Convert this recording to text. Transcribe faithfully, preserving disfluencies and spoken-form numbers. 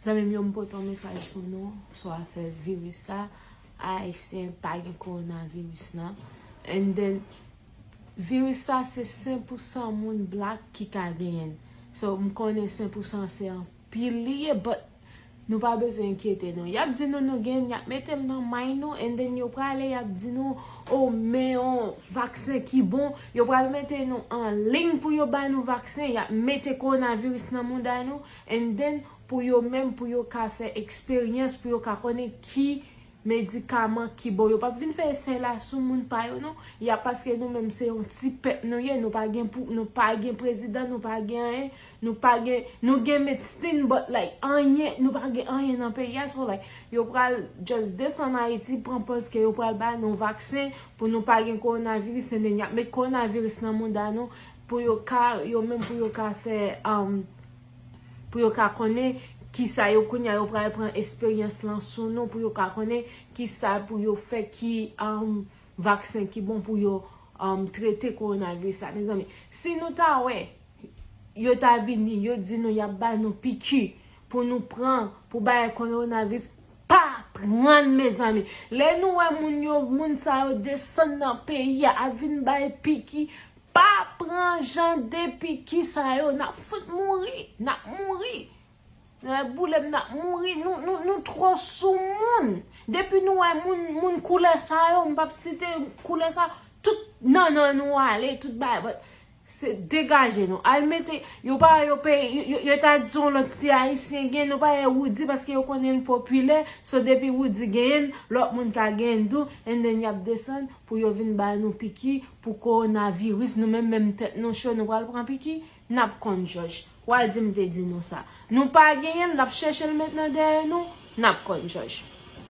Zanmi m yo, m pote yon mesaj pou nou sou afè viris sa. Ayisyen pa gen kowonaviris nan. And then, viris sa se sen pou san moun black ki ka genyen l. So, m konnen sen pou san se anpil li ye, but nou pa bezwen enkyete nou. Y ap di nou nou genyen l, y ap mete m nan may nou, and then yo prale, y ap di nou, oh, men yon vaksen ki bon. Yo pral mete nou an liy pou yo ba nou vaksen, y ap mete kowonaviris nan mouda nou, and then pou yo menm, pou yo ka fè eksperyans, pou yo ka konnen ki medikaman ki bon. Yo p ap vin fè esèy la sou moun pa yo, non. Y ap, paske nou menm se yon ti pèp nou ye, nou pa gen pou, nou pa gen prezidan, nou pa gen anyen, nou pa gen, nou gen medsin, but, like, anyen, nou pa gen anyen nan peyi a, so, like, yo pral just desann Ayiti, pran pòz ke yo pral ba nou vaksen pou nou pa gen kowonaviris, and then y ap met kowonaviris nan mouda nou, pou yo ka, yo menm pou yo ka fè, um, pou yo ka konnen kisa yo kounye a yo pral pran esperyans lan sou nou, pou yo ka konnen kisa pou yo fè, ki, um, vaksen ki bon pou yo, um, trete kowonaviris la. Mezanmi, si nou ta wè, yo ta vini, yo di nou y ap ba nou piki pou nou pran, pou bay kowonaviris, pa pran l, mezanmi. Lè nou wè moun yo, moun sa yo desann nan peyi a, ap vin bay piki, pa pran jan de piki sa yo, n ap fout mouri, n ap mouri. Lè boule m, n ap mouri, nou, nou, nou twò sou moun. Depi nou wè moun, moun koulè sa yo, m p ap site koulè sa, tout nannan nou ale, tout bagay, but se degaje nou. Al mete, yo pa, yo pe, yo, yo, yo ta di yon lòt ti ayisyen gen, nou pa ye Roody paske yo konnen l popilè, so depi Roody genyen l, lòt moun ka genyen l tou, and then y ap desann pou yo vin ba nou piki pou kowonaviris, nou menm, menm tèt nou cho, nou pral pran piki, n ap konn jòj. W al di m te di nou sa. Nou pa genyen l, n ap chèche l met nan dèyè nou, n ap konn jòj.